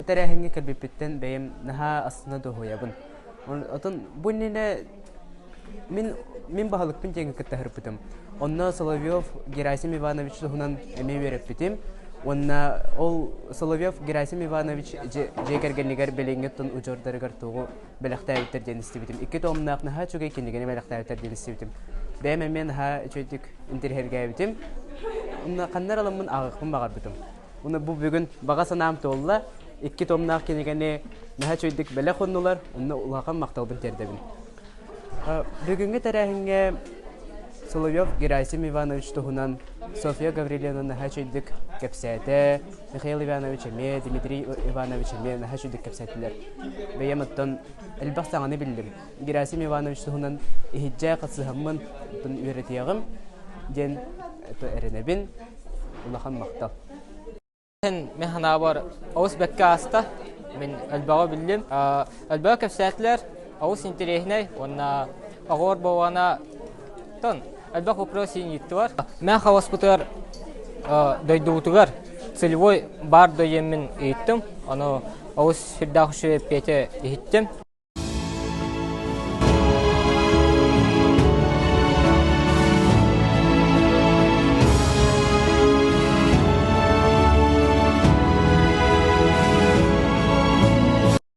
тэрээһиҥҥэ кэлбиппиттэн бэйэм наһаа астына дуоһуйабын. Отон бу иннинэ мин мин баһылыкпын диэҥҥэ кытта сырыппытым. Онно Соловьев Герасим Иванович туһунан эмиэ үөрэппитим. Уонна ол Соловьев Герасим Иванович дьиэ кэргэнигэр билиҥҥи оттон удьуордарыгар тугу бэлэхтээбиттэр диэн истибитим. Икки томнаах наһаа үчүгэй кинигэни бэлэхтээбиттэр диэн истибитим. Бэйэм эмиэ наһаа үчүгэйдик интэриэһиргээбитим. Онно ханна эрэ ыламмын ааҕыахпын баҕарбытым. Уонна бу бүгүн баҕа санаам туолла. Икки томнаах кинигэни наһаа үчүгэйдик бэлэх ууннулар. Онно улахан махталбын тиэрдэбин. Бүгүҥҥү тэрээһиҥҥэ Соловьев Герасим Иванович туһунан Софья Гаврильевна наһаа үчүгэйдик кэпсээтэ. Михаил Иванович эмиэ, Дмитрий Иванович эмиэ наһаа үчүгэйдик кэпсээтилэр. Бэйэм оттон элбэх саҥаны биллим. Герасим Иванович туһунан иһирдьэ хасыһаммын оттон үөрэтиэҕим диэн эрэнэбин. Улахан махтал. Мин санаабар олус бэккэ ааста. Мин элбэҕи биллим. Элбэҕи кэпсээтилэр. Олус интэриэһинэй уонна оҕолор буоллаҕына тон элбэх вопрос ыйыттылар. Мин хаҥаспытыгар дойдубутугар целевой баар да диэммин ыйыттым. Ону олус сүрдээх үчүгэй эппиэти иһиттим.